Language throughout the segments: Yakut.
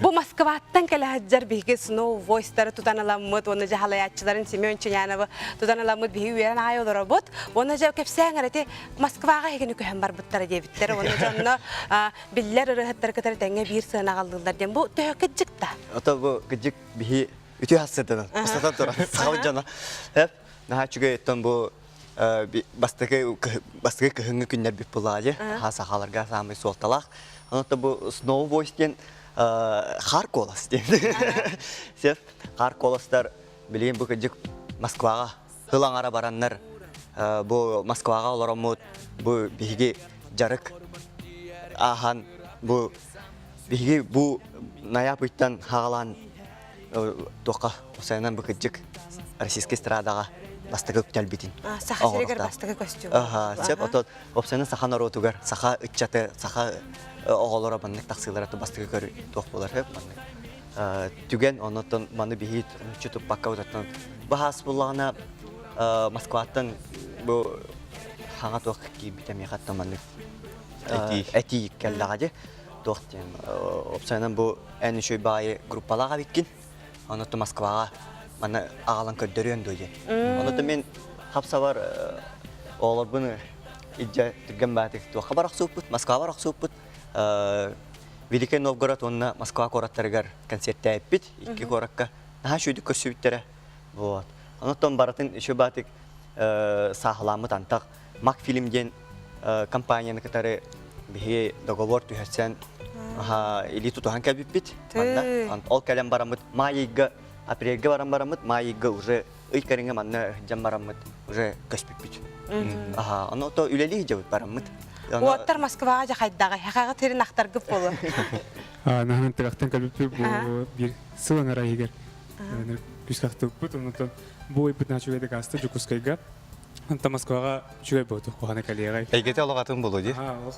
Бу Москваттан кэлэ сылдьар биһиги Snow Voice-тары тутан ыламмыт уонна дьаһалайааччыларын Семен Ченяновы тутан ыламмыт биһиги үөрэн аҕай олоробут. Уонна дьэ кэпсээҥ эрэ ити Москваҕа эһигини көһөн барбыттара диэбиттэр. Уонна дьэ онно биллэр ырыаһыттары кытары тэҥҥэ биир сыанаҕа ыллыыллар диэн. Бу төһө кыдьык да? Ото бу кыдьык биһи үтүө хассырданан, устатан туран, сахабыт дьоно. Эп, наһаа үчүгэй оттон бу бастакы бастакы кыһыҥҥы күннэрбит булаадьы аха сахаларга саамай суолталаах. Онон бу Snow Voice диэн хаар куолас диэн. Сеп, хаар куоластар билигин бу кыдьык Москваҕа сыл аҥара бараннар бу Москваҕа олороммут бу биһиги дьарык ааһан бу биһиги бу ноябрьтан хаалаан туохха осайынан бу кырдьык российскай эстрадаҕа бастакы үктэлбитин Саха сиригэр бастакы көстүү. Аха, сөп. Отон опсайынан саха норуотугар, саха ыччаты, саха оҕолоро маннык тахсыылара бастакы көр туох буолар хөп маннык түгэн оннуттан маны биһи мүччү туппакка утаттан баһаас буллаҕына Москваттан бу хаҥа туох киирбитэ миэхэ маннык этии кэллэҕэ дии туох диэн опсайынан бу эн үчүгэй баайы группалаах эбиккин оннуттан Москваҕа маны аҕалан көрдөрүөн дуо диэн оннуттан мин хапсабар оҕолорбун илдьэ түргэн баатык туохха барахсыппыт Москваҕа барахсыппыт Великий Новгород уонна Москва куораттарыгар концерттээбиппит икки куоракка наһаа үчүгэйдик көрсүбүттэрэ. Вот. Онтон барытын еще баатык сааһылааммыт антах Макфильм диэн компанияны кытары биһиги договор түһэрсэн илии тутуһан кэлбиппит. Манна ол кэлэн бараммыт май ыйга апрельга баран бараммыт май ыйга уже ый кэриҥэ манна сылдьан бараммыт уже көспүппүт. Аха, ону то үлэлии сылдьабыт бараммыт. Уоттар Москваҕа дьэ хайдаҕай? Хахаҕа тирин ахтаргыт буолуо. Наһан тирахтан кэлбиппит бу биир сыл аҥара иһигэр күүскэ ахтыбыппыт. Онтон бу ыйбыт үчүгэйдик ааста Дьокуускайга. Онтон Москваҕа үчүгэй буолту куһаҕана кэлиэҕэй. Эйгэтэ олох атын буолуо дии. Олох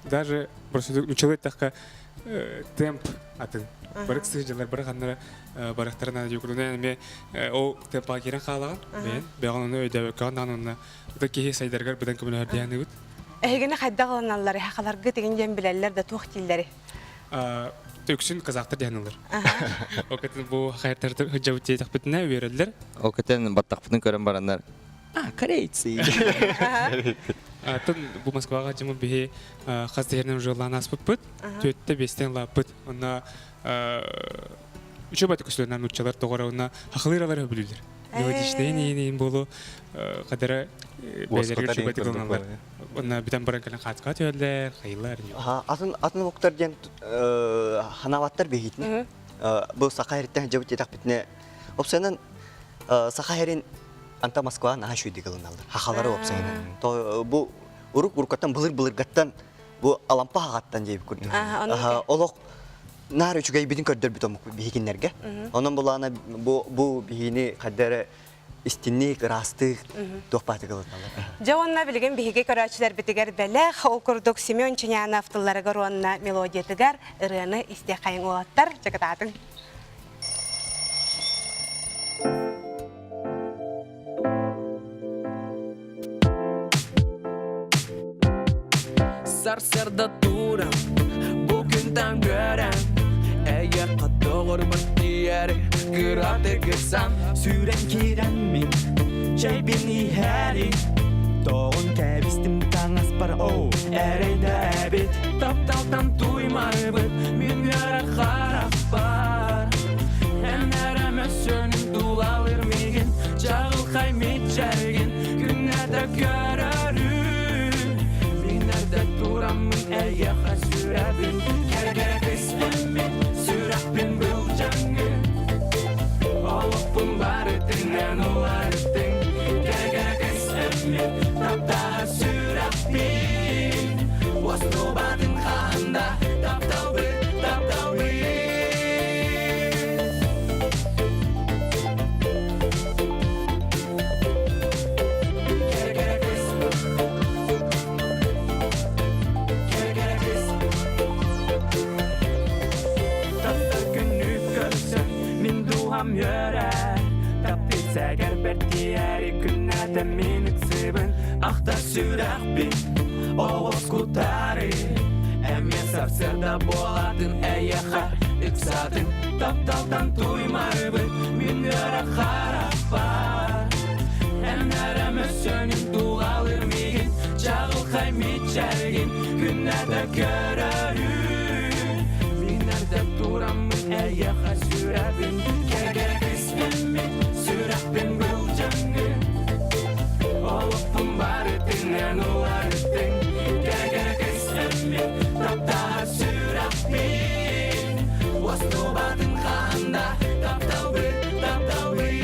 даже просто нуччалыы эттэххэ темп атын. Барык сыһдьалар бары ханнара барахтарына дьокутунан эмиэ ол темпаҕа киирэн хаалаҕын бэйэн бэҕэн ону өйдөөбөккөҕүн даҕаны онно ытык киһи сайдарыгар быдан көмөлөһөр диэханыыбыт. Эһигини хайдах ылыналлар хахаларгыт игин диэн билэллэр да туох дииллэри? Үксүн казахтар диэн ылар. Ол кэтин бу хайыртар сылдьабыт диэтэхпитинэ үөрэллэр. Ол кэтин баттахпытын көрөн бараннар а корейцы. Атын бу Москваҕа дьымы биһи хас дэһэринэн уже ылаан ааспыппыт. Түөттэ биэстэн ылааппыт. Онно үчүгэй көстүлэнэн нууччалар тоҕо уонна хахылыыралар өбүлүүлэр. Мелодичнайын иин буолу кадара бэйэлэригэр үчүгэйдик ылыналлар. Онно бүтэн баран кэлэн хаатка түһэллэр, хайылар. Атын атын омуктар диэн ханаабаттар биһиитинэ. Бу саха ириттэн дьабыт диэтэхпитинэ, опсайынан саха иһэрин анта Москва наһаа үчүгэйдик ылыналлар. Хахалары опсайынан. Бу урук уруккаттан былыр-былыргаттан бу алампа хаҕаттан диэбит курдук. Олох наар үчүгэйбитин көрдөрбүт омук биһигиннэргэ. Онон булаана бу бу биһини хайда эрэ истинник, ыраастык туох баатык ылыналлар. Дьэ уонна билигин биһиги көрөөччүлэрбитигэр бэлэх, ол курдук Семен Ченянов тылларыгар уонна мелодиятыгар ырыаны истиэххэйиҥ уолаттар, чакытаатыҥ. Сарсыарда туран, бу күнтэн көрөн, Эйиэхэ доҕорбун тиийээри кыратык ыксан Сүүрэн киирэн мин чэйбин иһээри Тоҕун кэбистим таҥаспар оу эрэйдээбит Тапталтан туймарбыт мин үөрэр харахпар Эн эрэ мөссүөнүн тулалыыр миигин Чаҕылхай мичээргин күннэтэ көрөрүм Мин эрдэ тураммын эйиэхэ сүрэбин Кэрэ-кэрэ кистэммит сүрэхпин былдьаҥҥын Олохпун барытынан уларыттыҥ Кэрэ-кэрэ кистэммит таптаһар сүрэхпин Уостубатын хаһан да тапталбыт тапталбыт Кэрэ-кэрэ кыс Кэрэ-кэрэ кыс Таптал күнү көрсөн мин дууһам үөрэр Таптыыр сэгэрбэр тиийээри күннэтэ мин ыксыыбын Ахтар сүрэхпин оҕус кутаары Эн Эмиэ сарсыарда буолаатын эйиэхэ ыксаатын Тапталтан туймарбыт мин ыара харахпар Эн эрэ мөссүөнүн тулалыр миигин Чаҕылхай мичээргин күннэтэ көрөрүм Мин эрдэ тураммын эйиэхэ сүрэбин Кэрэ кистэммит сүрэхпин былдьаҥҥын Олохпун барытынан уларыттыҥ Кэрэ кистэммит таптаһар сүрэхпин Уостубатын хаанда тапталбыт тапталбыт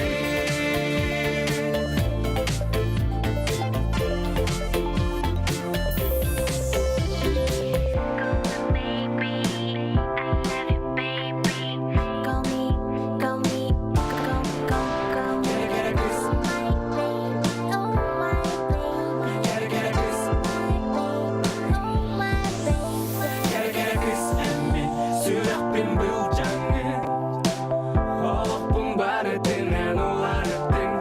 Сүрэхпин былдьаҥҥын Олохпун барытынан уларыттыҥ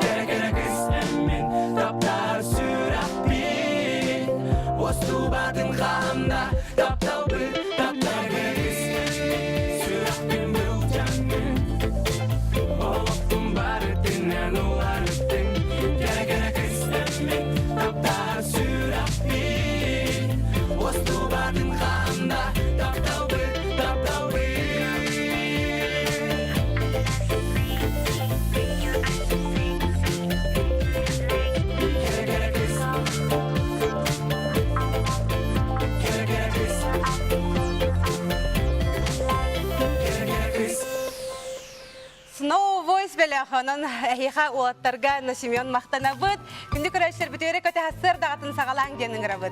Кэрэ-кэрэ кыс эммин Таптаһар сүрэхпин Уостубатын хаһан да Тапталбыт тапталбыт Сүрэхпин былдьаҥҥын Олохпун барытынан уларыттыҥ Кэрэ-кэрэ кыс эммин Таптаһар сүрэхпин Уостубатын хаһан да Тапталбыт тапталбыт Snow Voice бэлэх, онон эһиэхэ уолаттарга на Семен махтанабыт. Күндү көрөөччүлэр бүтүөрэ көтө сарсыардаҕытын саҕалааҥ диэн ыҥырабыт.